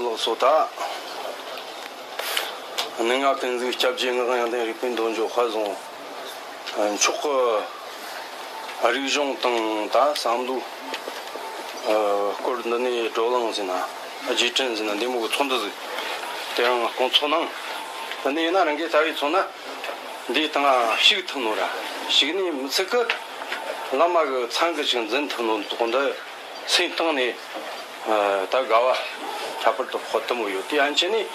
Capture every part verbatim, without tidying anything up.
ལགས་སོ། ད་གནས་ལྔ་ཀུན་གཟིགས་སྐྱབས་རྗེ་ངག་དབང་ཡོན་ཏན་རིག་པའི་འདོད་འཇོ་དཔལ་བཟང་མཆོག་གི་རིག་གཞུང་དང་ད་བསམ་བློའི་སྐོར་འདི་ནས་བགྲོ་གླེང་ཟེར་ན་རྗེས་དྲན་ཟེར་ན་འདི་མོ་གི་ཚོགས་འདུ་ཟིག་དེ་རིང་སྐོང་ཚོགས་གནང་། དེ་ནས་ཡིན་ན་རང་གི་རྩ་བའི་ཚོགས་ན་འདིའི་སྟེང་ཞུགས་ཐུབ་ནོ་ར་ཞུགས་ནས་མི་ཚད་གི་བླ་མ་གི་མཚན་གི་ཞིག་འཛིན་ཐུབ་ནོ་འདུག་འདི། སེམས་གཏིང་ནས་ད་དགའ་བ་ཁྱད་པར་དུ་དཔག་ཏུ་མོ་ཡོད། དེ་ཡན་ཆད་ནས་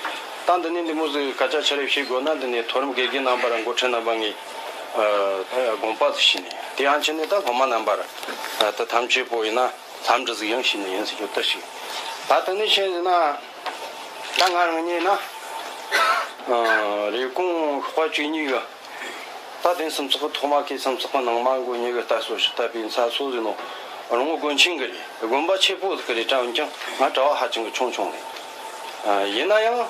ད་འདི་ནས་འདི་མོ་ཟིག་སྐད་ཆ་ཆེ་རེ་བཤད་དགོས་ན་འདི་ནས་མཐོ་རིམ་དགེ་རྒན་རྣམ་པ་ར་འགོ་ཁྲིད་རྣམ་པ་ངས་ད་དགོངས་པ་ཟིག་ཞུས་ནས། དེ་ཡན་ཆད་ནས་ད་སློབ་མ་རྣམ་པ་ར་ད་ཐམས་ཅད་པོ་ཡིན་ན་འཚམས་འདྲི་ཟིག་ཡང་ཞུས་ནས་ཡིན་ཟིག་ཡོད་ད་ཞིག་ད་དེ་ནས་བཤད་ཟིན་ན་ད་ང་རང་ཉིད་ན་རེབ་གོང་ཤོག་པ་བཅུ་གཉིས་གི་ད་དེང་སུམ་ཚོགས་ཐོག་མ་ཁའི་སུམ་ཚོགས་ནང་མ་མགོ་ཉེ་གི་ལྟ་སོ་ཞིག་ལྟ་བུའི་ཚ་སོ་ཟིན་ནོ། རོང་བོ་དགོན་ཆེན་གི་རེད། དགོན་པ་ཆེ་པོ་ཟིག་གི་རེད། གྲྭ་འོན་ཀྱང་ང་གྲྭ་བ་ཧ་ཅང་གི་ཆུང་ཆུང་རེད། ཡིན་ན་ཡང་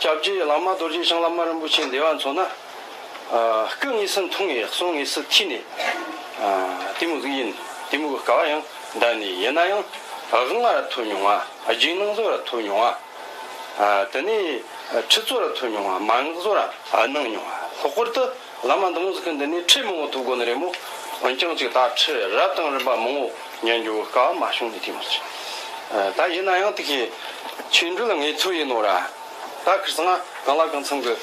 སྐྱབས་རྗེ་བླ་མ་རྡོ་རྗེ་འཆང་བླ་མ་རིན་པོ་ཆེ་འདི་བ་མཚོན་ན་སྐུ་དངོས་སུ་མཐོང་ངེ་གསུང་དངོས་སུ་ཐོས་ནས་དེ་མོ་ཟིག་ཡིན། དེ་མོ་གི་སྐལ་བ་ཡང་འདའ་ནས། ཡིན་ན་ཡང་དབང་ལ་ཐོབ་མྱོང་བ། རྗེས་གནང་བཟོ་ལ་ཐོབ་མྱོང་བ། དེ་ནས་ཁྲིད་གཙོ་ར་ཐོན་མྱོང་བ། མན་ངག་བཟོ་ར་གནང་མྱོང་བ། ལྷག་པར་དུ་བླ་མ་འདི་མོ་ཟིག་གི་འདི་ནས་ཁྲིད་མང་བོ་ཐོབ་དགོས་ནི་རེད་མོ། འོན་ཀྱང་ཅིག་ད་ཁྲིད་རབ་དང་རིམ་པ་མང་བོ་ཉན་རྒྱུ་གི་སྐལ་བ་མ་བྱུང་ནི་དེ་མོ་ཟིག་ད་ཡིན་ན་ཡང་དེ་གི་ཆོས་འབྲེལ་ངེས་ཚོད་ཡིན་ནོ་ར། ད་ཁིར་ཚང་གང་ལ་གང་འཚམ་གི་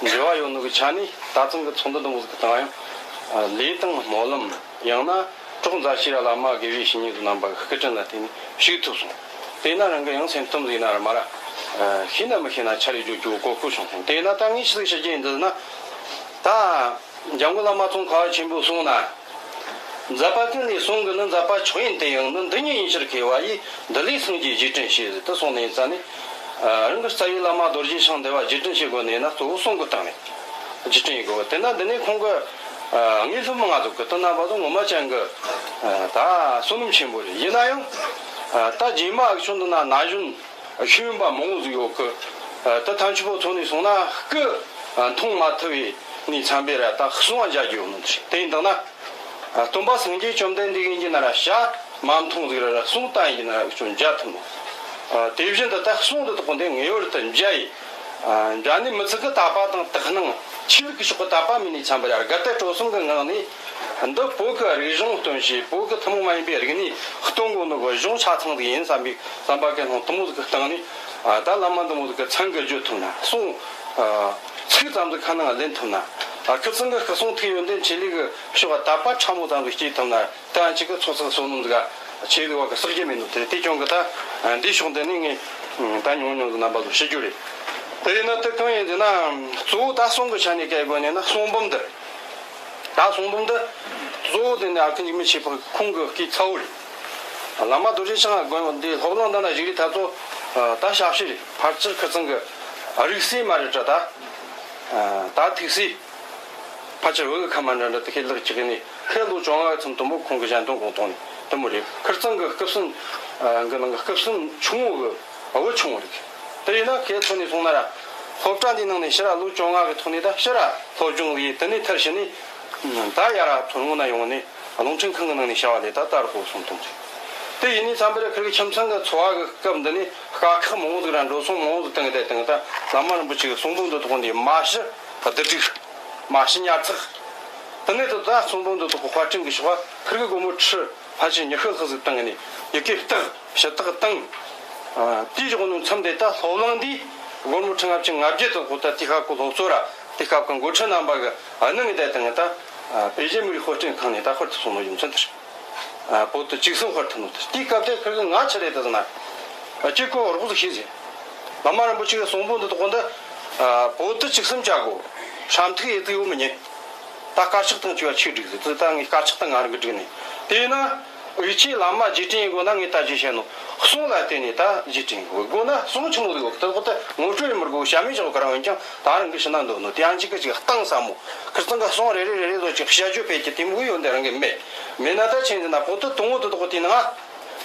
འབྲེལ་བ་ཡོད་ནོ་གི་ཆ་ནས་ད་ཚང་གི་ཚོགས་འདུ་འདི་མོ་ཟིག་གི་སྟེང་ཡང་ལས་དང་སྨོན་ལམ། ཡང་ན་གྲོགས་མཛའ་བཤེས་ར་བླ་མ་དགེ་བའི་བཤེས་གཉེན་དུ་རྣམ་པ་གི་སྐུ་དྲིན་ལ་བརྟེན་ནས་ཞུགས་ཐུབ་སོང་། དེས་ན་རང་གི་ཡང་སེམས་གཏམ་ཟིག་ན་ར་མ་ར། ཤེས་ན་མི་ཤེས་ན་ཆ་རེ་བརྗོད་རྒྱུ་གོ་ཁུལ་བྱུང་སོང་། དེས་ན་ད་ངས་ཞིག་ཞུ་རྒྱུ་ཡིན་འདི་ན། ད་འཇམ་མགོན་བླ་མ་ཙོང་ཁ་བ་ཆེན་པོས་གསུངས་ན། མཛད་པ་ཀུན་ལས་གསུང་གི་ནི། མཛད་པ་མཆོག་ཡིན་དེ་ཡང་ནི། འདི་ཉིད་ཡིན་ཕྱིར་མཁས་པ་ཡིས། འདི་ལས་སངས་རྒྱས་རྗེས་དྲན་བྱེད་ཟེར་དུ་གསུངས་ནས་ཙ་ནས། རང་གི་རྩ་བའི་བླ་མ་རྡོ་རྗེ་འཆང་འདི་བ་རྗེས་དྲན་བྱེད་དགོས་ནས་ན་གཙོ་བོ་གསུང་གི་སྟེང་ནས། རྗེས་དྲན་ཡིན་དགོས། དེ་ན་འདི་ནས་ཁོང་གི་དངོས་སློབ་མང་ང་ཚོ་གི་དོན་རྣམ་པ་ཚོ་ངོ་མ་ཅན་གི་ད་བསོད་ནམས་ཆེན་པོ་རེད། ཡིན་ན་ཡང་ད་རྗེས་མ་འུ་ཆོ་འདི་ན་ན་གཞོན་ཤེས་ཡོན་པ་མང་བོ་ཟིག་ཡོད་གི། ད་ཐམས་ཅད་པོ་ཚོ་ནས་སོང་ན་སྐུ་མཐོང་མ་ཐུབ་པའི་ནས་འཚམ་པའི་ར་ད་གསུང་བ་མཇལ་རྒྱུ་ཡོད་ནོ་དེ་ཡིན་དང་ན། སྟོན་པ་སངས་རྒྱས་བཅོམ་ལྡན་འདས་ཡིན་གྱི་ན་ར་ཞྭ་མ་མཐོང་ཟིག་ར་ར་གསུང་བཏང་ཡིན་གྱི་ན་ར་འུ་ཆོ་མཇལ་ཐུབ་ནོ། དེ་བཞིན་དུ་ད་གསུང་འདི་དག་འདི་ངེས་པར་དུ་མཇལ་ཡིན། མཇལ་ནས་མི་ཚིག་གི་དད་པ་དང་དག་སྣང་ཆོས་ལུགས་ཀྱི་ཕྱོགས་ཀྱི་དད་པ་མེད་ནས་འཚམ་པ་ར་དགའ་དད་སྤྲོ་གསུམ་གྱི་ངང་ནས་འདི་བོད་ཀྱི་རིག་གཞུང་སྟོན་བྱེད། བོད་ཀྱི་ཐུན་མོང་མ་ཡིན་པའི་རིག་གནས་སྟོན་དགོས་ནོ་གི་གཞུང་ཆ་ཚང་ཟིག་ཡིན་བསམ་པའི་བསམ་པ་ཀུན་སློང་དུ་མོ་ཟིག་གི་སྟེང་ནས་ད་བླ་མ་འདི་མོ་ཟིག་གི་མཚན་གི་བརྗོད་ཐུབ་ན་གསུང་ཚིག་ཙམ་ཟིག་ཁ་ནང་ལེན་ཐུབ་ན། ཁི་ཚང་གི་སྐུ་གསུང་ཐུགས་ཡོན་ཏན་ཆེ་ལེགས་ཀྱི་ཕྱོགས་དད་པ་ཕྲ་མོ་ཙམ་ཟིག་སྐྱེས་ཐུབ་ན། ད་ཅིག་གི་ཚོགས་བསགས་བསོད་ནམས་ཟིག་ཆེ་ལེགས་བ་གི་བསགས་རྒྱུ་མེད་ནོ་དེ་དེ་ཀྱང་གི་ད་འདིའི་ཕྱོགས་འདི་ནས་ངས་ད་ཉུང་ཉུང་ཟིག་རྣམ་པ་ཚོ་ཞུ་རྒྱུ་རེད། དེ་ཡིན་ན་དེ་གང་ཡིན་ཟེར་ན་གཙོ་བོ་ད་གསུང་གི་ཆ་ནས་བཀལ་དགོས་ནས་ན་གསུང་འབུམ་འདི། ད་གསུང་འབུམ་འདི་གཙོ་བོ་དེ་ནས་ཨ་ཁུ་འཇིགས་མེད་ཆོས་འཕེལ་ཁོང་གི་སྐུའི་ཚ་བོ་རེད། བླ་མ་རྡོ་རྗེ་འཆང་དགོན་འདི་སློབ་གླིང་འདི་ན་བཞུགས་རིས་ད་ཚོ་ད་ཞབས་ཕྱི་རེད། ཕལ་ཆེར་ཁི་ཚང་གི་རིག་གསོས་མ་རེད་དྲ་ད། ད་ཐུགས་སྲས་ཕལ་ཆེར་བོད་ཀྱི་ཁ་མ་འདྲ་འདྲ་དེ་ཁས་ལག་ཅིག་ནས་ཁས་ལོ་བཅོ་ལྔ་ཙམ་དུ་མོ་ཁོང་གི་གཞན་དོན་དགོངས་དོན་དུ་མོ་རེད། ཁིར་ཚང་གི་སྐུ་སྲིན་གི་ནང་གི་སྐུ་སྲིན་ཆུང་ངུ་གི་བུ་ཆུང་ངུ་རེད། དེ་ཡིན་ན་ཁའི་ཐོག་ནས་སོང་ན་ར་སློབ་གྲྭ་འདིའི་ནང་ནས་ཕྱིར་ར་ལོ་བཅོ་ལྔ་གི་ཐོག་ནས་ད་ཕྱིར་ར་སློབ་སྦྱོང་ལས་དེ་ནས་མཐར་ཕྱིན་ནས་ད་ཡར་ར་མཚོ་སྔོན་ན་ཡོང་ནས། རླུང་འཕྲིན་ཁང་གི་ནང་ནས་བྱ་བ་ལས་ད་ལྟ་རུ་གོ་སོང་དང་། དེ་ཡིན་ནས་འཚམས་པར་ཁིར་གི་ཁྱིམ་ཚང་གི་འཚོ་བ་གི་སྐབས་འདི་ནས་དཀའ་ཁག་མང་བོ་ཟིག་ར་འགྲོ་སོང་མང་བོ་ཟིག་བཏང་གི་བསྡད་བཏང་གི་ད་བླ་མ་རིན་པོ་ཆེ་གི་གསུང་འབུམ་འདི་ཐོག་འདི་མ་ཤི་བདུད་དྲུག་མ་ཤི་ཉར་ཚགས། དེ་ནས་ད་ད་གསུང་འབུམ་འདི་ཐོག་གི་དཔར་སྐྲུན་གི་ཕྱོགས་ཁིར་གི་སྒོར་མོ་ཁྲི་ཕལ་ཆེར་ཉི་ཤུ་ལྷག་ཟིག་བཏང་གི་ནས་ཡི་གེ་བཏགས་ཞུ་དག་བཏང་། དེའི་གཞུག་ནས་མཚམས་དེ་ད་སློབ་གླིང་འདིའི་སྒོར་མོ་ཁྲི་ལྔ་བཅུ་ང་བརྒྱད་དུ་གོ་ད་དེ་ཁ་གོ་སློབ་གཙོ་ར་དེ་སྐབས་གི་འགོ་ཁྲིད་རྣམ་པ་གི་གནང་གི་བསྡད་བཏང་གི་ད། ཨ། པེ་ཅིན་མི་རིགས་དཔེ་སྐྲུན་ཁང་ནས་ད་ཧུར་ཐག་སོང་ནོ་ཡོད་མཚོན་ཐལ། ཨ། བོད་དུ་བཅུ་གསུམ་ཧུར་ཐག་ནོ་ཐལ། དེའི་སྐབས་དེ་ཁིར་གི་ང་ཆི་རེད་ད་ཟེར་ན། ཨ། གཅིག་གོ་རོགས་ཟིག་ཤེས་ཟེར། བླ་མ་རིན་པོ་ཆེ་གི་གསུང་འབུམ་འདི་དག་འདི། ཨ། བོད་དུ་བཅུ་གསུམ་བྱ་དགོ། ཧྲམ་ཐིག་ཡེ་ཐིག་ཡོད་མི་ཉན། ད་དཀར་ཆག་དང་བཅས་པ་ཆིག་བསྒྲིགས་ཟེར། དེ་ད་ངས་དཀར་ཆག་དང་ང་རང་གི་བསྒྲིགས་ནས། དེས་ན། འུ་ཆོས་བླ་མ་རྗེས་དྲན་ཡིན་དགོས་ན་ངས་ད་ཅི་བཤད་ནོ། གསུང་ལ་བརྟེན་ནས་ད་རྗེས་དྲན་ཡིན་དགོས། དགོས་ན་གསུང་ཆི་མོ་ཟིག་ཡོད་གི་ད་ཁོ་ད་ངོ་སྤྲོད་ཡིན་མི་དགོས། བཤད་མི་ཆོག་གི་རང་ཡིན་ཀྱང་ད་རང་གི་ཕྱི་ན་འདོད་ནོ་དེ་ཡང་གཅིག་གི་གཅིག་གཏིང་ཟབ་མོ། ཁིར་ཚང་གི་གསུང་རེ་རེ་རེ་རེ་ཚོ་གཅིག་བཤད་རྒྱུ་ཕལ་གྱི་དེ་མོ་ཡོད་འདི་རང་གི་མེད། མེད་ན་ད་ཆི་ཡིན་ཟེར་ན་པོ་ཏི་དང་བོ་དེ་དག་དེ་ནང་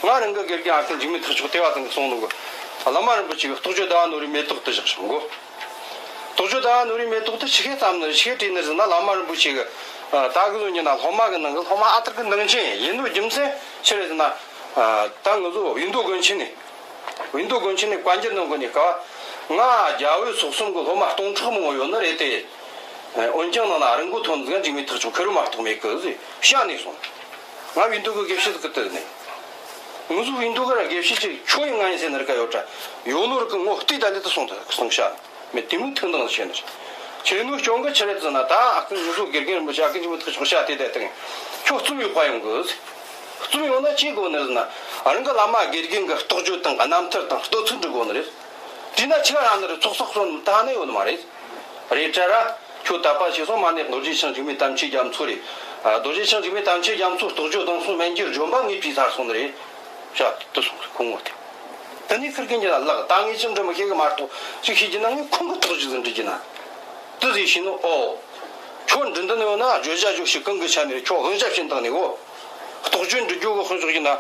ང་རང་གི་དགེ་རྒན་ཨ་ཁུ་འཇིགས་མེད་ཐག་ཆོད་དེ་བ་ཚང་གི་གསུང་ནོ་གི། བླ་མ་རིན་པོ་ཆེ་གི་རྟོགས་བརྗོད་ཟླ་བ་ནོར་བུའི་མེ་ཏོག་དེ་བཞག་བཞག་གོ། རྟོགས་བརྗོད་ཟླ་བ་ནོར་བུའི་མེ་ཏོག་དེ་ཆི་གེ་བརྩམས་ནི་ཆི་གེ་བྲིས་ནི་ཟེར་ན་བླ་མ་རིན་པོ་ཆེ་གི། ད་གི་ལོ་ཉིན་ན་སློབ་མ་གི་ནང་གི་སློབ་མ་ཨ་ཐུར་གི་ནང་ཆེན་ཡིན་ནོ་རྒྱུ་མཚན་ཆི་རེད་ཟེར་ན། ད་ང་ཚོ་ཡིན་མདོ་དགོན་ཆེན་ནས། བིན་དོ་དགོན་ཆེན་ནས་བཀའ་འགྱུར་ནང་གི་ནས་ཀ་བ། ང་རྒྱ་བོད་སོག་གསུམ་གི་སློབ་མ་སྟོང་ཕྲག་མང་བོ་ཡོད་ནི་རེད་དེ། འོན་ཀྱང་ནང་ན་རང་མགོ་ཐོན་ཟིག་འཇིགས་མེད་ཐག་ཆོད་ཁེར་རོ་མ་གཏོགས་མེད་གི་ཟེར་བཤད་ནས་སོང་། ང་བིན་དོ་གི་དགེ་བཤེས་ཟིག་གི་དེ་ནས། ང་ཚོ་བིན་དོ་གི་ར་དགེ་བཤེས་ཅིག་ཁྱོད་ཡིན་ང་ཡིན་ཟེར་ནི་ར་ག་ཡོད་དྲ། ཡོད་ནོ་ར་གི་ངོ་བལྟས་ད་ལེ་ད་སོང་ད་སོང་བཤད། མི་དེ་མོ་ཐུག་འདང་བྱས་ནི་རེད། ཁྱེད་ནོ་སྐྱོན་གི་ཆི་རེད་ཟེར་ན། ད་ཨ་ཁུ་ང་ཚོ་དགེ་རྒན་རིན་པོ་ཆེ་ཨ་ཁུ་འཇིགས་མེད་ཐག་ཆོད་བཤད་དེ་ད་དེ་ཁྱོད་རྩོམ་ཡོད་པ་ཡོང་གི། རྩོམ་ཡོང་ན་ཅི་དགོས་ནི་ཟེར་ན། རང་གི་བླ་མ་དགེ་རྒན་གི་རྟོགས་བརྗོད་དང་རྣམ་ཐར་དང་བསྟོད་ཚིག་འབྲི་དགོས་ནི་རེད། བྲིས་ན་ཆི་ག་རང་ནི་རེད། ཚོགས་གསོག་གསོག་ནི་ད་ནི་ཡོད་ནི་མ་རེད། རེད་དྲ་ར། ཁྱོད་དད་པ་བྱས་སོང་མ་ནས་རྡོ་རྗེ་འཆང་འཇིགས་མེད་དམ་ཆོས་རྒྱ་མཚོ་རེད། ཨ། རྡོ་རྗེ་འཆང་འཇིགས་མེད་དམ་ཆོས་རྒྱ་མཚོ་རྟོགས་བརྗོད་གདུང་སྲོང་སྨན་གྱི་ལྗོན་པ་ངས་བྲིས་ཚར་སོང་ནི་རེད། བྱ་དུ་སོང་ཁོང་ངོ་དེ། དེ་ནས་ཁིར་གིན་གྱི་ལ་ལག་ད་ངས་ཅི་འདྲ་མི་ཤེས་གི་མ་གཏོགས་ཅིག་ཤེས་ཀྱི་ན། ངས་ཁོང་གི་རྟོགས་བརྗོད་ཟིན་འབྲི་གྱི་ན། དེ་ཟིག་ཤེས་ནོ། ཨོ། ཁྱོད་འདྲི་འདི་ནི་ཡོད་ན་བརྗོད་བྱ་བརྗོད་ཤིག་གང་གི་ཆ་ནས་ཁྱོད་དབང་ཆ་བྱིན་བཏང་ནས་གོ། རྟོགས་བརྗོད་འབྲི་རྒྱུ་གི་དཔོན་ཕྱོགས་ཡིན་ན།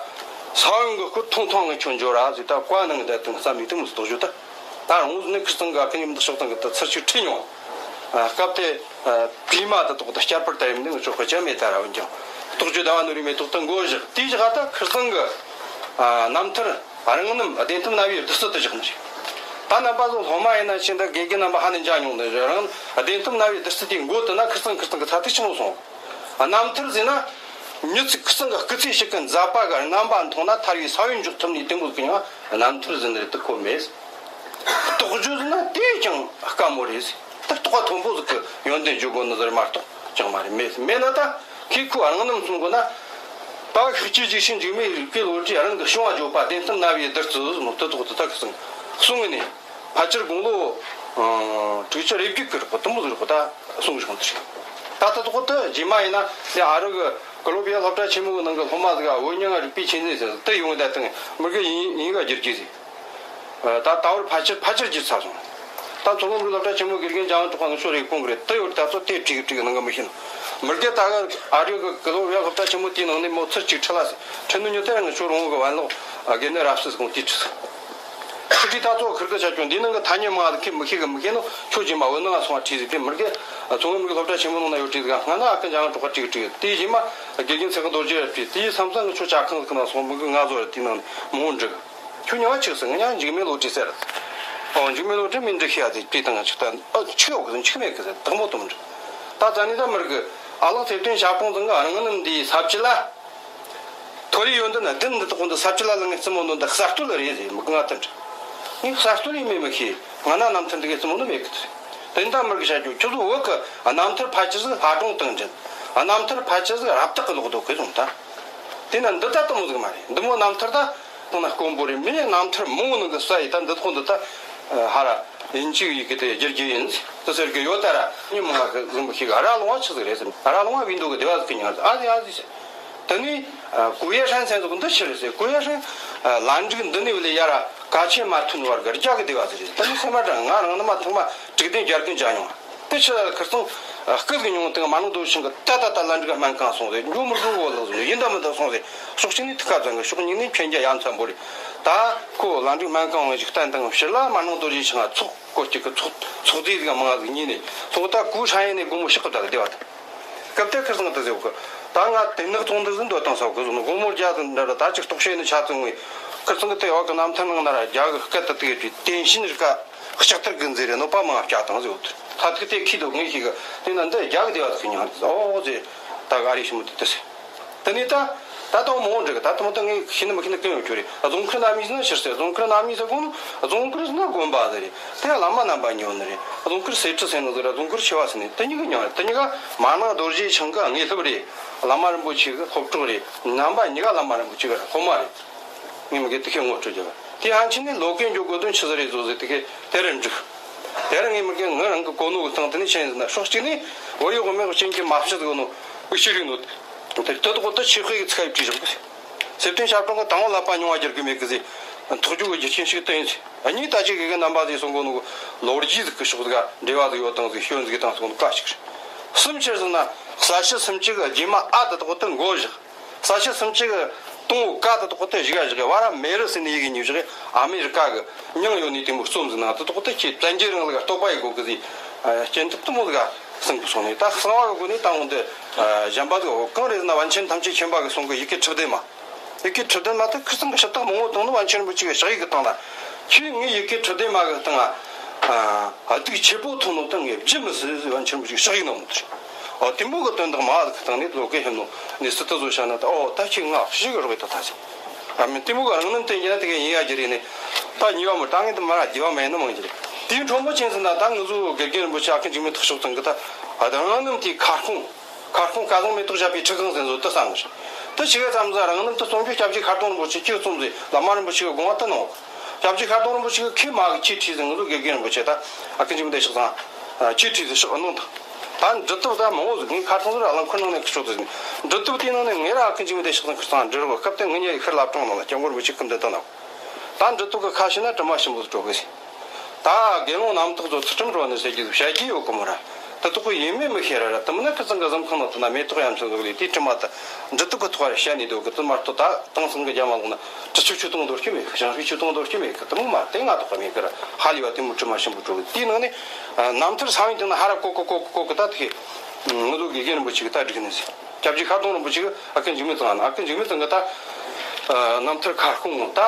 ས་བོན་གི་སྐུ་ཐུང་ཐུང་ངས་ཁྱོད་འབྱོར་ར་ཟིག་ད་བཀའ་གནང་གི་ད་དུང་བསམ་ནས་དེ་མོ་རྟོགས་བརྗོད་ད། ད་རང་ངོས་ནས་ཁིར་ཚང་ག་ཁི་ཉིམ་འདི་ཕྱོགས་དང་གི་ད་ཚུར་ཅིག་ཁྲིད་མྱོང་། ཨ། སྐབས་དེ། ཨ། བི་མ་ད་དོག་ད་བསྐྱར་པར་ད་ཡིན་ནི་ང་ཆོ་ཁ་ཆ་མེད་ད་ར་འོན་ཀྱང་རྟོགས་བརྗོད་ཟླ་བ་ནོར་བུའི་མེ་ཏོག་ད་འགོ་བཞག་དེའི་བཞག་ད་ཁིར་ཚང་གི། ཨ། རྣམ་ཐར། རང་རྣམ་བདེན་གཏམ་རྣ་བའི་བདུད་རྩི་དུ་བཞག་ནི་རེད། ད་རྣམ་པ་ཚོ་སློབ་མ་ཡིན་ན་ཆེ་འདི་དགེ་རྒན་རྣམ་པ་ཧ་ནས་མཇལ་མྱོང་ནི་རེད། རང་བདེན་གཏམ་རྣ་བའི་བདུད་རྩི་དེའི་མགོ་དུ་ན་ཁིར་ཚང་ཁིར་ཚང་གི་ཚ་ཐིག་ཆི་མོ་སོང་། རྣམ་ཐར་ཟེར་ན། མྱི་ཚིག་ཁིར་ཚང་གི་སྐུ་ཚེ་ཞིག་གི་མཛད་པ་གི་རྣམ་པ་མཐོང་ན་ཐར་བའི་ས་བོན་འཇོག་ཐུབ་ནི་དེ་མོ་གི་ཡང་རྣམ་ཐར་ཟེར་ནི་རེད་དུ་གོ་མེད། རྟོགས་བརྗོད་ཟེར་ན་དེ་ཀྱང་དཀའ་མོ་རེད། ད་རྟོགས་པ་མཐོན་པོ་ཟིག་གི་ཡོན་ཏན་བརྗོད་དགོས་ནི་ཟེར་མ་གཏོགས་ཅང་མ་རེད། མེད་མེད་ན་ད་ཁོས་ཁོའི་རང་རྣམ་གསུང་དགོས་ན། ད་ཤཱཀྱའི་ཇི་ཤིན་འཇིགས་མེད་རིག་པའི་བློ་གྲོས་རང་གི་བྱུང་བ་བརྗོད་པ་བདེན་གཏམ་རྣ་བའི་བདུད་རྩི་ཟེར་ནོ་དེ་ཐོག་ཏུ་ད་གི་གསུང་གསུང་ངི་ནས། ཕལ་ཆེར་དགུང་ལོ་དྲུག་ཅུ་རེ་བརྒྱད་ཀྱི་རིག་པ་དུ་མོ་ཟིག་རིག་པ་ད་གསུང་བཞག་འདི་རེད། ད་ལྟ་དོག་ཏུ་རྗེས་མ་ཡིན་ན་དེ་ཨ་རི་གི་ཀོ་ལོམ་བི་ཡ་སློབ་གྲྭ་ཆེན་མོ་གི་ནང་གི་སློབ་མ་ཟིག་ག་བོད་རྙིང་གི་རིག་པའི་ཆོས་ཚན་ཟེར་དེ་ཡོང་ད་དང་མི་དགེ་ཡིན་ཡིན་ག་བསྒྱུར་རྒྱུ་ཟིག་ད་ད་བར་ཕལ་ཆེར་ཕལ་ཆེར་བསྒྱུར་ཚར་སོང་། ད་མཚོ་སྔོན་གི་སློབ་གྲྭ་ཆེན་མོ་དགེ་རྒན་ལྕམ་དབང་གྲགས་པ་ནི་ཤོ་རེ་གོང་གི་རེད། དེ་ཡོད་ད་ཚོ་དེ་བྲིས་བྲིས་ནང་གི་མི་ཤེས་ནོ། མི་དགེ་ད་ག་ཨ་རི་གི་ཀོ་ལོམ་བི་ཡ་སློབ་གྲྭ་ཆེན་མོ་དེའི་ནང་ནས་མོ་ཚུར་ཅིག་ཁྲིད་ལ་ཟེར་ཁྲིད་ནོ་ཉོ་དེ་རང་གི་ཤོ་རོང་གི་བན་ལོག་དགེ་འདུན་རབ་གསལ་ཟེར་གོང་དེ་ཁྲིད་སོང་། ཁྲིད་དུས་ད་གཙོ་བོ་ཁིར་གི་བྱ་ཁྱོད་འདི་ནང་གི་ཐ་སྙད་མང་ང་ཁྱེད་མི་ཤེས་གི་མི་ཤེས་ནོ། ཁྱོད་རྗེས་མ་བོད་ནང་ང་སོང་བ་ཁྲིད་ཟིག་དེ་མི་དགེ་ཚོང་མི་གི་སློབ་གྲྭ་ཆེན་མོ་ནང་ན་ཡོད་ཁྲིད་ཟིག་སྔ་ན་ཨ་ཁུ་འཇམ་དབང་གྲགས་པ་ཁྲིད་ཁྲིད་དེའི་རྗེས་མ་དགེ་རྒན་ཚེ་དབང་རྡོ་རྗེ་ཁྲིད་དེའི་མཚམས་མཚམས་ངི་ཆོ་ཇ་ཁང་ཟིག་ནང་སོང་མི་གི་ང་ཚོ་ར་དེའི་ནང་ནས་མང་བོ་འགྲིག་ཁྱོད་ཉལ་བ་ཆིག་ཟེར་ང་ཉལ་འཇིགས་མེད་བློ་གྲོས་ཟེར། ཨོ་འཇིགས་མེད་བློ་གྲོས་མི་འགྲིག་ཤེས་ཡ་དེ་དེ་དང་ང་ཆིག་ད་ཨ་ཆིག་ཡོད་གི་ཆིག་མེད་གི་ཟེར་དག་མོ་དུ་མི་འགྲིག་ད་ཙ་ནི་ད་མི་རིགས་ཨ་ལགས་ཚེ་བརྟན་ཞབས་དྲུང་ཚང་གི་རང་རྣམ་འདིའི་ས་བཅུ་ལ། ཐོ་རེ་ཡོད་འདི་ན་བདུན་འདི་དག་འདི་ས་བཅུ་ལ་ལ་ངས་རྩི་མོ་འདོན་འདི་གསར་གཏོད་ལ་རེད་ཟེར་མི་ང་ལྟ་འདྲ། ངས་གསར་གཏོད་ཡིན་མིན་མི་ཤེས། ང་ན་རྣམ་ཐར་འདི་གའི་རྩི་མོ་འདི་མེད་གི་དེ་རེད། དེ་ད་མི་རིགས་བྱ་རྒྱུ་ཁྱོད་ཚོ་བོད་གི་རྣམ་ཐར་ཕལ་ཆེར་ཟིག་ལྷ་སྒྲུང་དང་འབྲེལ། རྣམ་ཐར་ཕལ་ཆེར་ཟིག་རབ་བཏགས་གི་ལོག་འདུག་གི་བཟུང་ད། དེ་ན་འདི་ད་དུ་མོ་ཟིག་མ་རེད། འདི་མོ་རྣམ་ཐར་ད་དང་ན་དཀོན་པོ་རེད། མི་རྣམ་ཐར་མང་ནང་གི་ས་ཡི་ད་འདི་ཐོག་འདི་ད་ཧ་ར་ཡིན་གཅིག་ཡི་གི་དེ་བསྒྱུར་རྒྱུ་ཡིན་དེ་ཟེར་གི་ཡོད་ད་ར། ཉི་མ་གི་གཟིམ་པ་ཞིག་ཨ་ར་ལུང་བ་ཆི་ཟིག་རེད་ཟེར། ཨ་ར་ལུང་བ་བིན་འདུག་གི་སྡེ་བ་ཟིག་གི་ཉང་ཨ་ཟི་ཨ་ཟི་ཟེར། དེ་ནས་ཀུ་ཡེ་ཧྲན་ཚན་ཟིག་འདི་ཕྱིར་ཟེར། ཀུ་ཡེ་ཧྲན་ལ་འགྲིག་འདི་ནས་བ་ལས་ཡ་ར་ག་ཆེ་མ་ཐུན་བར་གི་རྒྱ་གི་སྡེ་བ་ཟིག་རེད། དེ་ནས་སེམས་མ་དྲང་ང་རང་ནི་མ་ཐང་མ་དྲུག་ལྡན་རྒྱ་རྒན་བྱ་མྱོང་། དེ་ཕྱི་ལ་ཁིར་ཚང་སྐུ་གི་ཉུང་དང་མ་ནང་རྡོ་ཤིང་གི་ད་ད་ད་ལ་འགྲིག་སྨན་ཁང་སོང་ཟེར། འགྲོ་མི་འགྲོ་བོ་ལགས་ཟེར། ཡིན་ད་མི་ད་སོང་ཟེར། ཕྱོགས་གཅིག་ནས་ཐུགས་ཁ་ཚང་གི་ཕྱོགས་གཉིས་ནས་ཕན་རྒྱ་ཡ་མཚན་པོ་རེད། ད་ཁོ་ལ་འགྲིག་སྨན་ཁང་བ་ཞིག་བསྟན་དང་ཕྱི་ལ་མ་ནང་རྡོ་རྗེ་འཆང་ཚོགས་སྐོར་གཅིག་གི་ཚོགས་ཚོགས་སྡེ་ཟིག་མང་ཟིག་གཉིས་ནས་ཚོགས་ད་གུ་ཧྲ་ཡེ་ནས་དགོང་མོ་ཕྱག་གི་བདག་བདེ་བ་དང་། སྐབས་དེ་ཁིར་ཚང་དུ་ཟེར་གི། ད་ང་དེ་ནག་ཚོང་འདི་ཟིན་འདོད་དང་ས་གི་ཟོ་ནོ་དགོང་མོ་རྒྱ་དང་འདྲ་ར་ད་ཅིག་རྟོག་ཤེས་ནི་ཆ་ཚང་བའི་ཁིར་ཚང་གི་དེ་བ་གི་རྣམ་ཐར་ནང་ན་ར་རྒྱ་གི་སྐད་དུ་དེ་གི་དེ་བཞིན་རིག་ག་ལྕགས་ཐར་གི་མཛེས་རེ་ནོ་པ་མང་བྱ་དང་ཟེར་བོ། ད་ཐུག་དེ་ཁྱི་དོ་ངས་ཤིག་གི་དེ་ན་འདི་རྒྱ་གི་དེ་བ་ཟིག་ཉང་ཟེར་ཨོ་ཟེར། ད་ག་རེ་ཞིམ་དེ་དེ་ཟེར། དེ་ནས་ད་ད་དང་མོ་འདྲི་གི་ད་དང་ད་ངས་ཤི་ནི་མི་ཤི་ནི་གང་ཡོད་ཁྱོད་རེད། རྫོང་ཁུལ་རྣམ་གཉིས་ཟེར་ན་ཕྱིར་ཟེར། རྫོང་ཁུལ་རྣམ་གཉིས་ཟེར་གོ་ནོ་རྫོང་ཁུལ་ཟེར་ན་དགོན་པ་ཟེར་རེད། དེ་བླ་མ་རྣམ་པ་གཉིས་ཡོད་ནི་རེད། རྫོང་ཁུལ་གསེར་ཁྲི་ཟེར་ནི་ཟེར་ར་རྫོང་ཁུལ་ཆེ་བ་ཟེར་ནི་དེ་གཉིས་ཀྱི་མྱིང་རེད། དེ་གཉིས་ཀ་མ་ནང་རྡོ་རྗེ་འཆང་གི་དངོས་སློབ་རེད། བླ་མ་རིན་པོ་ཆེ་གི་སློབ་གྲོགས་རེད། རྣམ་པ་གཉིས་ཀ་བླ་མ་རིན་པོ་ཆེ་གི་སློབ་མ་རེད། ངས་མི་དགེ་དེ་ཤེས་ངོ་སྤྲོད་བརྒྱབ་པ་དེ་ཧན་ཆི་ནས་ལོ་ཀའི་འཇོག་དགོས་དོན་ཆི་ཟིག་རེད་བཟོ་ཟེར་དེ་ཤེས་དེ་རུ་འཇུག་དེ་རུ་ངས་མི་དགེ་ངི་རང་གི་གོ་ནོ་གི་སྟེང་དེ་ནས་ཤེས་ཟིན་ན་ཕྱོགས་གཅིག་ནས་བོད་ཡུལ་གོང་མའི་རྐྱེན་གྱིས་མ་ཕྱི་ཟིག་ནོ་འུ་ཤི་རིག་ནོ། དེ་དེ་དག་ཏུ་ཆོས་དཔེ་གི་ཚིག་ཡིག་བྲིས་བཞག་གི། ཚེ་བརྟན་ཞབས་དྲུང་གི་དང་པོ་བསླབ་པ་མྱོང་བ་འགྱུར་གི་མེད་གི་ཟེར། ཐོག་རྒྱུག་གི་རྒྱུ་རྐྱེན་ཞིག་བསྟན་ཡིན་ཟེར། གཉིས་ད་ཅི་གི་གི་རྣམ་པ་ཟིག་སོང་གོ་ནོ་གི་ལོ་རྒྱུས་ཟིག་གི་ཕྱོགས་ཟིག་ག་འབྲེལ་བ་ཟིག་ཡོད་དང་ཟིག་ཤོན་ཟིག་དང་སོང་ནོ་བཀའ་ཞིག་རེད། གསུམ་ཕྱིར་ཟིན་ན་ས་བྱི་སུམ་ཅུ་གི་རྗེས་མ་ཨ་དེ་དག་ཏུ་མགོ་བཞག་ས་བྱི་སུམ་ཅུ་གི་དང་པོ་ཀ་དེ་དག་ཏུ་བཞི་ག་བཞག་བ་ར་མེ་རི་ཟེར་ནི་ཡི་གེ་གཉིས་བཞག་ཨ་མེ་རི་ཀ་གི་མྱིང་ཡོད་ནི་དེ་མོ་རྩོམ་ཟིན་ན་དེ་དག་ཏུ་ཁྱེད་བཙན་རྒྱལ་རིང་ལུགས་གཏོད་པ་ཡི་གོ་གི་ཟིག་སྐྱེན་ཐུབ་དུ་མོ་ཟིག་གསུང་གི་སོང་ནས་ད་གསང་བ་གི་སྒོ་ནས་ད་འོང་དེ་གཞན་པ་ཟིག་གང་རེད་ཟེར་ན་པཎ་ཆེན་ཐམས་ཅད་མཁྱེན་པ་གི་གསུང་གི་ཡི་གེ་ཁྲི་བདེ་མ། ཡི་གེ་འཕྲུལ་ལྡན་མ་ཐག་ཁིར་ཚང་གི་ཞུ་དག་མང་བོ་བཏང་ནོ་པཎ་ཆེན་རིན་པོ་ཆེ་གི་ཕྱག་ཡིག་གི་སྟེང་ལ། ཁྱོས་ངའི་ཡི་གེ་འཕྲུལ་ལྡན་མ་གི་སྟེང་ལ་སྡིག་ཆེ་པོ་ཐོན་ནོ་དང་ངས་བརྗེད་མི་སྲིད་ཟེར་པཎ་ཆེན་རིན་པོ་ཆེ་གི་ཕྱག་ཡིག་ནང་མོ་དེ་རེད། ཨོ་དེ་མོ་གི་དོན་དག་མ་གི་སྟེང་ནས་ལོ་གེ་ཧེ་ནོ་ནས་སི་ཏི་བཟོ་བྱ་ན་ད་ཨོ་ད་ཁྱོས་ང་ཞིག་གི་རོགས་ཡིད་ད་ད་ཟེར། ཨ་མི་དེ་མོ་གི་རང་རྣམ་དེ་ཡིན་ན་དེ་ག་ཡིན་ཡ་གི་རེད་ནས། ད་ཉེས་པ་མོ་ད་ངས་དེ་མ་ར་དེ་བ་མ་ཡིན་ནོ་མང་གི་རེད། དེའི་འཕྲོ་མོ་ཅན་ཟེར་ན་ད་ང་ཚོ་དགེ་རྒན་རིན་པོ་ཆེ་ཨ་ཁུ་འཇིགས་མེད་ཐེག་མཆོག་ཚང་གི་ད་ཨ་ད་རང་རྣམ་དེའི་ཁ་སྐོང་། ཁ་སྐོང་སྐལ་བཟང་མེ་ཏོག་བཞད་པའི་ཁྲི་ཁང་ཟེར་ཚོ་དེ་བསམ་གི། དེ་ཆི་ག་ཙམ་ཟ་རང་རྣམ་དུ་རྩོམ་རྒྱུ་སྐྱབས་རྗེ་ཤར་གདོང་རིན་པོ་ཆེ་ཁྱེད་རྩོམ་ཟེར་བླ་མ་རིན་པོ་ཆེ་གི་དགོངས་པ་དུ་གནང་། སྐྱབས་རྗེ་ཤར་གདོང་རིན་པོ་ཆེ་གི་ཁྱེད་མ་གི་ཁྱེད་ཁྲིད་ཟེར། ང་ཚོ་དགེ་རྒན་རིན་པོ་ཆེ་ད་ཨ་ཁུ་འཇིགས་མེད་ཐེག་མཆོག་ཚང་ཁྱེད་ཁྲིད་ཟེར་ཕྱོགས་གནང་དང་། ད་འབྲི་དེབ་ད་མང་བོ་ཟིག་ངའི་ཁ་ཚང་ཟིག་ར་རླངས་འཁོར་ནང་ནས་ཁུར་ཆོག་ཟིག་འབྲི་དེབ་དེའི་ནང་ནས་ངས་ར་ཨ་ཁུ་འཇིགས་མེད་ཐེག་མཆོག་ཚང་ཁུར་ཚང་འབྲི་རོགས། སྐབས་དེ་ངེད་གཉིས་ཡི་ཤུལ་ལབ་གྲོང་ནང་ལ་སྐྱབས་མགོན་རིན་པོ་ཆེ་སྐུ་མདུན་དུ་གནང་། ད་འབྲི་དེབ་གི་ཁ་ཕྱེ་ན་དྲི་མ་ཞིམ་པོ་ཟིག་བྲོ་གི་ཟིག་ད་དགེ་སློང་རྣམ་དག་ཚོ་ཚུལ་ཁྲིམས་སྒྲོག་ནས་ཟེར་རྒྱུ་བཤད་རྒྱུ་ཡོད་གི་མོ་ར། དེ་དག་གི་ཡིན་མིན་མི་ཤེས་ར་ར། དེ་མིན་ན་ཁི་ཚང་གི་གཟིམ་ཁང་ནང་དུ་ན་མེ་ཏོག་ཡ་མཚན་ཟིག་ལས་དེའི་དྲི་མ་དེ་འབྲི་དེབ་གི་ཐོག་ར་བཤད་ནས་འདུག་གི། དེ་མ་གཏོགས་ད་དེང་སང་གི་རྒྱ་མ་ལོག་ན་དྲི་ཆུ་ཆུ་བཏང་འདོར་རྒྱུ་མེད་གི། ཞང་ཞུའི་ཆུ་བཏང་འདོར་རྒྱུ་མེད་གི། དེ་མོ་མ་དེ་ང་དོག་གི་མེད་གི་ར། ཧ་ལས་པ་དེ་མོ་དྲི་མ་ཞིམ་པོ་བྲོ་གི། དེའི་ནང་ནས་རྣམ་ཐར་ས་བོན་དེ་ན་ཧ་ར་ཀོ་ཀོ་ཀོ་ཀོ་ཀོ་གི་ད་དེ་ང་ཚོ་དགེ་རྒན་རིན་པོ་ཆེ་གི་ད་བསྒྲིགས་ནས་ཟེར། སྐྱབས་རྗེ་ཤར་གདོང་རིན་པོ་ཆེ་གི་ཨ་ཁུ་འཇིགས་མེད་ཚང་ཨ་ཁུ་འཇིགས་མེད་ཚང་གི་ད་རྣམ་ཐར་ཁ་སྐོང་ད་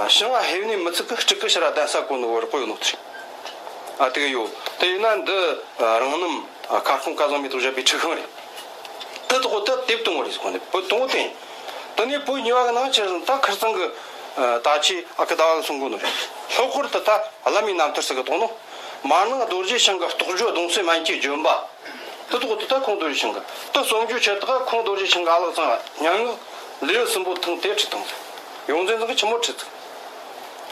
ཞིང་བ་ཧེ་ནི་མི་ཚིག་གི་སྤྲུལ་སྐུ་ཕྱི་ར་གདན་ས་གོ་ནོ་བར་བཀོད་ནོ་དེ་རེད། ཨ་དེ་གི་ཡོད། དེ་ཡིན་ན་འདི་རང་རྣམ་ཁ་སྐོང་སྐལ་བཟང་མེ་ཏོག་བཞད་པའི་ཁྲི་ཁང་རེད། དེ་དག་གོ་དེ་དེབ་དང་བོ་རེད་ཟེར་གོ་ནི་བོད་དང་བོ་དེ་ཡིན། དེ་ནས་བོད་གཉིས་པ་གི་ནང་ཆེར་ད་ཁིར་ཚང་གི་ད་ཆེ་ཨ་ཁུ་ཟླ་བ་གི་གསུང་གོ་ནོ་རེད། ལྷག་པར་དུ་ད་བླ་མའི་རྣམ་ཐར་ཟེར་གི་དང་ནོ། མ་ནང་རྡོ་རྗེ་འཆང་གི་རྟོགས་བརྗོད་གདུང་སྲས་སྨན་གྱི་ལྗོན་པ། དེ་ཐོག་ཏུ་ད་ཁོང་རྡོ་རྗེ་འཆང་གི་དེ་གསུང་རྒྱུ་ཆེད་དུ་ཁོང་རྡོ་རྗེ་འཆང་གི་ཨ་ལགས་ཚང་སྙན་ངག་ལེའུ་གསུམ་པོ་ཐེངས་དེ་ཁྲིད་དང་། ཡོངས་འཛིན་ཚང་གི་ཆི་མོ་ཁྲིད་ཚིག་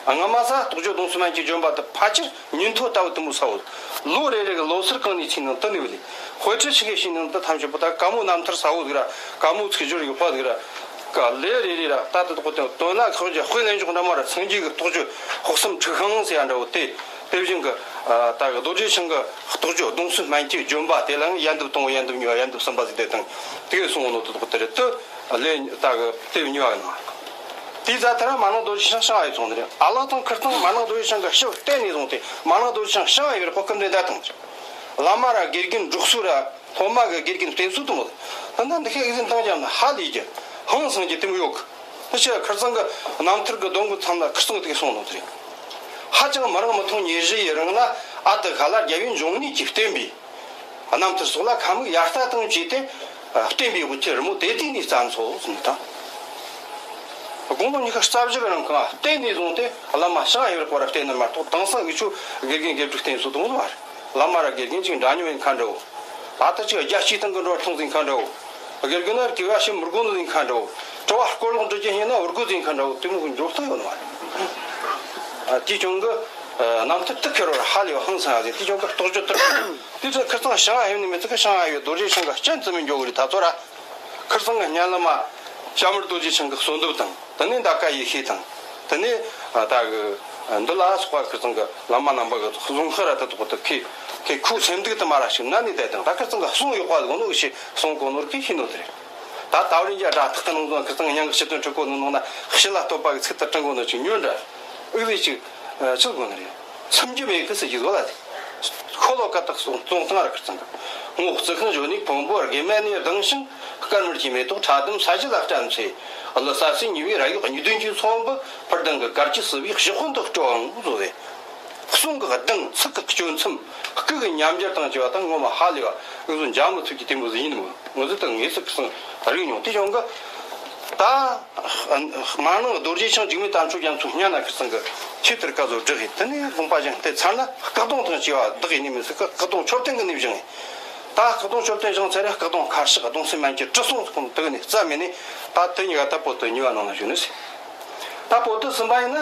སྔ་མ་ས་རྟོགས་བརྗོད་གདུང་སྲས་སྨན་གྱི་ལྗོན་པ་དེ་ཕལ་ཆེར་ཉིན་ཐོ་ལྟ་བུ་དེ་མོ་ས་བོ། ལོ་རེ་རེ་གི་ལོ་སར་གང་ནས་ཕྱིན་ནང་དུ་ནི་བ་ལི་དཔེ་ཁྲིད་ཞིག་གི་ཕྱིན་ནང་དུ་ཐམས་ཅད་པོ་ད་ག་མོ་རྣམ་ཐར་ས་བོ་ཟིག་ར། ག་མོ་ཚིག་སྦྱོར་ཡག་པ་ཟིག་ར། ག་ལེ་རེ་རེ་ར་ད་དེ་དོག་དེ་དོན་ལ་ཁག་ཅིག་དཔེ་ལེན་འཇོག་འདྲ་མ་ར་སངས་རྒྱས་ཀྱི་རྟོགས་བརྗོད་དཔག་བསམ་འཁྲུགས་ཤིང་ཟེར་ཡ་འདྲ་བོ་དེ། དེ་བཞིན་གྱི་ད་གི་རྡོ་རྗེ་འཆང་གི་རྟོགས་བརྗོད་གདུང་སྲས་སྨན་གྱི་ལྗོན་པ་དེ་ལའང་ཡལ་འདབ་དང་པོ་ཡལ་འདབ་གཉིས་པ་ཡལ་འདབ་གསུམ་པ་ཟིག་དེ་དང་དེ་གས་གསུང་ནོ་དེ་དོག་དེ་རེད་དེ། ལེ་ད་གི་དེ་གཉིས་པ་གི་ནང་དེའི་རྩ་ཐ་ར་མ་ནང་རྡོ་རྗེ་འཆང་ཤང་ཨ་ཡི་ཚོང་དེ་རེད། ཨ་ལགས་དང་ཁིར་ཚང་མ་ནང་རྡོ་རྗེ་འཆང་གི་ཞབས་བསྟེན་ནས་བཟུང་སྟེ་མ་ནང་རྡོ་རྗེ་འཆང་ཤང་ཨ་ཡི་བར་གོ་སྐུ་མདུན་བདའ་དང་། བླ་མ་ར་དགེ་རྒན་འབྲོག་སུ་ར། སློབ་མ་གི་དགེ་རྒན་བསྟེན་གསོལ་དུ་མོ། ད་ནི་འདི་ཁའི་ཨེ་ཟིན་བཏང་ཀྱང་ཧ་ལས་ཀྱི་ཧང་སང་གྱི་དེ་མོ་ཡོད་གི། ད་ཆ་ཁིར་ཚང་གི་རྣམ་ཐར་གི་སྡོམ་གི་མཚམས་ལ་ཁིར་ཚང་གི་དེ་གསུང་ནོ་དེ་རེད། ཧ་ཅང་མི་རིང་མི་ཐུང་ཉེར་བཞི་ཡི་རིང་ལ་ཨ་ཏི་ཁ་ལ་རྒྱལ་བའི་འབྱུང་གནས་ཀྱིས་བསྟན་པའི་རྣམ་ཐར་སོགས་ལ་ཁ་མིག་ཡར་ལྟ་དང་བཅས་ཏེ་བསྟན་པའི་དབུ་ཁྱེར་རི་མོ་དེ་དུས་ནས་བརྩམས་སོ་ཟིན་ད། དགུང་ལོ་ཉི་ཤུ་རྩ་བཞི་གི་རིང་གང་བསྟན་ནས་བཟུང་སྟེ་བླ་མ་ཞང་ཡོད་སྐོར་བསྟེན་ནི་མ་གཏོགས་དེང་སང་གི་ཆོས་དགེ་རྒན་དགེ་ཕྲུག་བསྟེན་གསོལ་དུ་མོ་མ་རེད། བླ་མ་ར་དགེ་རྒན་ཅིག་འདྲ་མཉམ་ཡིན་ཁ་འདྲ་བོ། ད་ལྟ་ཅིག་རྒྱ་སྐྱེད་སྟངས་ཀྱི་འགྲོ་སྟངས་ཟིན་ཁ་འདྲ་བོ། དགེ་རྒན་ན་དགེ་བ་བྱེད་མི་དགོས་ནི་ཟིན་ཁ་འདྲ་བོ། གྲྭ་བ་སྐོར་ལོག་འགྲོ་རྒྱུ་ཡིན་ན་བུ་རྒོད་ཟིན་ཁ་འདྲ་བོ་དེ་མོ་གི་འགྲོ་སྟངས་ཡོད་ནི་མ་རེད། དེ་ཀྱང་གི་རྣམ་ཐར་དུ་ཁེར་བར་ཧ་ལས་པ་ཧང་སང་ཡ་ཟིན་དེ་ཀྱང་གི་རྟོགས་བརྗོད་དུ་དེ་ཚོ་ཁིར་ཚང་ཞང་ཨ་ཡོད་ནི་མི་ཚོ་གི་ཞང་ཨ་ཡོད་རྡོ་རྗེ་འཆང་གི་སྤྱན་བཙུམ་མི་འགྱོ་གི་རེད་ད་ཚོ་ར། ཁིར་ཚང་གི་སྙན་ལམ་མ་ཞྭ་དམར་རྡོ་རྗེ་འཆང་གི་གསོལ་འདེབས་དང་། དེ་ནས་འདའ་ཀ་ཡེ་ཤེས་དང་། དེ་ནས་ད་གི་འདི་ལ་སོགས་པ་ཁིར་ཚང་གི་བླ་མ་རྣམ་པ་གི་གཟུངས་ཤ་ར་ད་དོག་ཏུ་ཁེ་ཁེ་ཁུ་སེམས་སྡུག་ཏུ་མ་ར་ཞིག་ན་ནི་དེ་དང་ད་ཁིར་ཚང་གི་གསུང་ཡོད་པ་ལོ་ནོ་ཞེས་གསུང་གོ་ནོར་གི་ཤི་ནོ་དེ་རེད། ད་ད་བར་འཇའ་སྒྲ་ཐག་ཏུ་ནང་དུ་ཁིར་ཚང་གི་སྙན་ངག་ཕྱི་དོན་འཁྲིད་གོ་ནོ་ནང་ན་ཤི་ལ་བསྟོད་པ་གི་ཚིག་ཏུ་དྲན་གོ་ནོ་ཅིག་ཉོན་འདྲ་ཨུ་ལི་ཅིག་ཆི་གོ་ནི་རེད། ཚིམ་རྒྱུ་མེད་གི་ཟེར་གྱི་བཟོ་ལ་དེ། ཁོ་ལོ་ཀ་དག་སོང་ཙོང་ཐང་ར་ཁིར་ཚང་གི། ངོ་རྩི་ཤིང་བཞོ་ནས་ཕུང་པོ་རྒས་མ་ནས་ལྡང་ཞིང་། དཀར་དམར་གྱི་མེ་ཏོག་ཁྲ་ལྡུམ་ས་གཞི་ལ་བཀྲམ་ཚེ། གླུ་ས་སྲིན་ཉི་བའི་ར་གཡོག་ཉི་གདོན་གྱི་ཚོམ་བུ་ཕུར་ལྡིང་གི་གར་གྱི་སྲིད་པའི་གཤོག་འཁོན་དུ་སྤྲོའང་བཟོ་བས། གསུང་གི་གདངས་ཚིག་གི་གཅོད་མཚམས་སྐུ་གི་ཉམས་འགྱུར་དང་བཅས་པ་དང་ངོ་མ་ཧ་ལས་པ་ངོ་བཟོ་འཇའ་མི་ཐུབ་ཀྱི་དེ་མོ་ཟིག་ཡིན་མོད། ངོ་བཟོ་དང་ངེས་སུ་གསང་རིག་མྱོང་དེ་བྱུང་གི། ད་མ་ནང་རྡོ་རྗེ་འཆང་འཇིགས་མེད་དམ་ཆོས་རྒྱ་མཚོའི་སྙན་ན་ཁིར་ཚང་གི་ཆེད་དུ་སྐལ་བཟོ་བསྒྲགས་ཡིན། དེ་ནས་དགོངས་པ་བཞེངས་ཏེ་ཚར་ན་སྐུ་གདུང་དང་བཅས་པ་བདག་ཡིན་ནི་མི་སྲིད་ཀི། སྐུ་གདུང་མཆོད་རྟེན་གི་ནས་བཞེངས་ཡིན། ད་སྐུ་གདུང་མཆོད་རྟེན་བཞེངས་ཚར་རེ་སྐུ་གདུང་ཁ་ཤགས་གདུང་སྲས་སྨན་གྱི་དྲི་བསུང་ཁོང་དུ་ནས་རྩ་མེད་ནས་ད་དེ་གཉིས་ཀ་ད་པོ་ཏི་གཉིས་པ་ནང་ན་བཞུགས་ནས་ཟེར། ད་པོ་ཏི་གསུམ་པ་ཡིན་ན་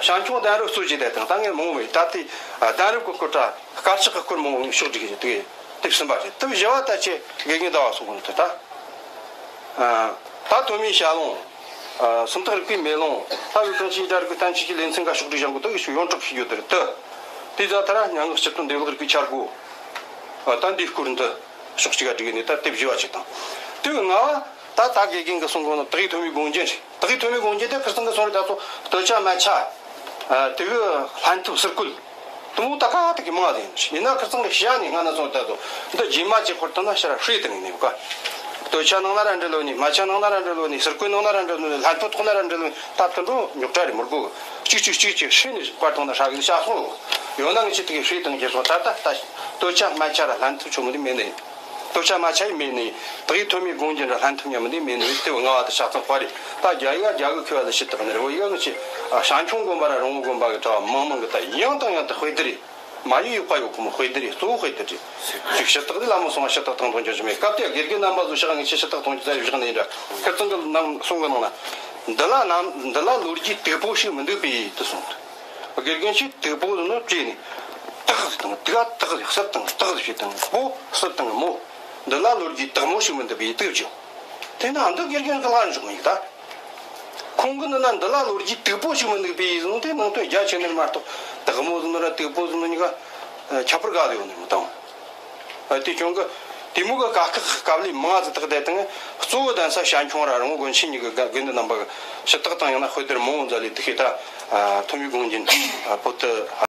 ཞང་ཁྱུང་གདན་རབས་གཙོ་བྱས་ཏེ་དང་ད་ངས་མང་བོ་ཡིན། ད་དེ་གདན་རབས་ཀྱི་སྐོར་ད་དཀར་ཆག་གི་སྐོར་མང་བོ་ཤོག་སྒྲིག་གི་དེ། དེ་གསུམ་པ་རེད། དེ་བཞི་བ་ད་ཆེ་དགེ་རྒན་ཟླ་བ་གསུང་གོ་ནོ་དེ་ད། ད་ཐོན་མིའི་ཞལ་ལུང་། སུམ་རྟགས་རིག་པའི་མེ་ལོང་། ལྷ་བའི་གང་ཆེའི་སྒྲ་རིག་པའི་བསྟན་བཅོས་ཀྱི་ལེ་ཚན་འགའ་ཕྱོགས་བསྒྲིགས་བཞག་གོ་དེ་གི་ཤུགས་ཡོངས་གྲགས་ཤིག་ཡོད་དེ་རེད་དེ། དེའི་རྩ་ཐ་ར་སྙན་ངག་སྤྱི་དོན་འདེབས་ལེགས་རིག་པའི་འཆར་སྒོ། ད་འདིའི་སྐོར་འདི་ཕྱོགས་གཅིག་ག་བསྒྲིགས་ནས་ད་དེབ་བཞི་བ་ཅིག་དང་། དེ་གི་ལྔ་བ་ད་ད་དགེ་རྒན་གི་གསུང་གོ་ནོ་དག་ཡིག་ཐོན་མིའི་དགོངས་རྒྱན་རེད། དག་ཡིག་ཐོན་མིའི་དགོངས་རྒྱན་དེ་ཁིར་ཚང་གི་གསུང་རེད། ད་ཚོ་སྟོད་ཆ་སྨད་ཆ། དེ་གི་ལྷན་ཐབས་ཟུར་བཀོད། དུ་མོ་ད་ག་དེ་གི་མང་ལ་ཡིན། ཡིན་ན་ཁིར་ཚང་གི་ཤ་ནི་སྔ་ན་སོང་ད་དོ་འདི་རྗེས་མ་ཅིག་ཁོར་ཐོན་ན་ཤ་ར་ཧྲེ་དང་ནི་ནི་བཀའ། སྟོད་ཆ་ནང་ན་ར་འབྲི་ལོ་ནི། སྨད་ཆ་ནང་ན་ར་འབྲི་ལོ་ནི། ཟུར་བཀོད་ནང་ན་ར་འབྲི་ལོ་ནི། ལྷན་ཐོ་ཐོག་ན་ར་འབྲི་ལོ་ནི། ད་དུད་འགྲོ་རྙོག་དྲ་རེད། མི་དགོས། གཅིག་གཅིག་གཅིག་གཅིག་ཧྲི་ནི་བར་ཐོག་ན་ཧྲ་གི་ཤ་སོང་། ཡོད་ན་ངི་ཆི་དེ་གི་ཧྲི་དང་གི་སོང་། ད་ད་ད་སྟོད་ཆ་སྨད་ཆ་ར་ལྷན་ཐོ་ཆོ་མི་དེ་མེད་ནི། སྟོད་ཆ་སྨད་ཆ་ཡི་མེད་ནི། དག་ཡི་ཐོན་མི་དགོངས་རྒྱན་ར་ལྷན་ཐོ་མཉམ་མི་དེ་མེད་ནི། དེ་བ་ང་བ་ད་ཤ་ཚང་པ་རེད། ད་རྒྱ་ཡི་རྒྱ་གི་ཁུ་བ་ལ་ཤི་དག་ནི་རེད། འོ་ཡ་ངི་ཆི་ཨ་ཞང་ཁྱུང་དགོན་པ་ར་རོང་བོ་དགོན་པ་གི་གྲྭ་བ་མང་མང་གི་ད་ཡང་དང་ཡང་དུ་དཔེ་དེ་རེད། མ་ཡི་ཡོད་པ་ཡོད་ཁོ་མོ་དཔེ་དེ་རེད། གཙོ་བོ་དཔེ་དེ་རེད། ཅིག་ཞུ་དག་དེ་ལ་མོ་སོང་བ་ཞུ་དག་དང་དོན་ཆ་ཞུ་མེད། སྐབས་དེ་དགེ་རྒན་རྣམ་པ་ཚོ་ཞག་ངེས་ཆེ་ཞུ་དག་དང་ཆ་བཞག་ནས་འདྲ། ཁིར་ཚང་གི་ནང་གསུང་གི་ནང་ན། འདི་ལ་ནམ་འདི་ལ་ལོ་རྒྱུས་དུག་པོ་ཞིག་མི་འདུག་པས་དུ་གསུངས། དགེ་རྒན་ཞིག་དུག་པོ་ནི་བྲིས་ནས། དག་དང་དུག་དག་སྲིད་དང་དག་ཞིག་དང་པོ་སྲིད་དང་མོ། འདི་ལ་ལོ་རྒྱུས་དུག་མོ་ཞིག་མི་འདུག་པས་དུག་ཅིང་། དེ་ན་འདི་དགེ་རྒན་གི་ལ་འཇོག་མི་ཡིག་ད། ཁོང་གི་ནི་ན་འདི་ལ་ལོ་རྒྱུས་དུག་པོ་ཞིག་མི་འདུག་པས་ཟེར་ནོ་དེ་ནང་དོན་རྒྱ་ཆེ་ནི་མ་གཏོགས། དག་མོ་ཟེར་ནོ་ར་དུག་པོ་ཟེར་ནོ་གཉིས་ཀ་ཁྱད་པར་ག་ལ་ཡོད་ནི་མི་དང་། ཨ་དེ་ཁྱོད་ཀྱི་དེ་མོ་གི་དཀའ་ཁག་དཀའ་ལས་མང་ཙི་དག་བསྡད་དང་། གཙོ་བོ་གདན་ས་ཞང་ཁྱུང་ར་རོང་དགོན་ཆེན་གཉིས་ཀྱི་དགེ་འདུན་རྣམ་པ་གི་ཞུ་དག་དང་ཡང་ན་དཔེ་དེབ་མང་བོ་མཛད་ལས་དེ་ཤེས་ད། ཐོན་མི་དགོངས་རྒྱན་པོ་ཏི།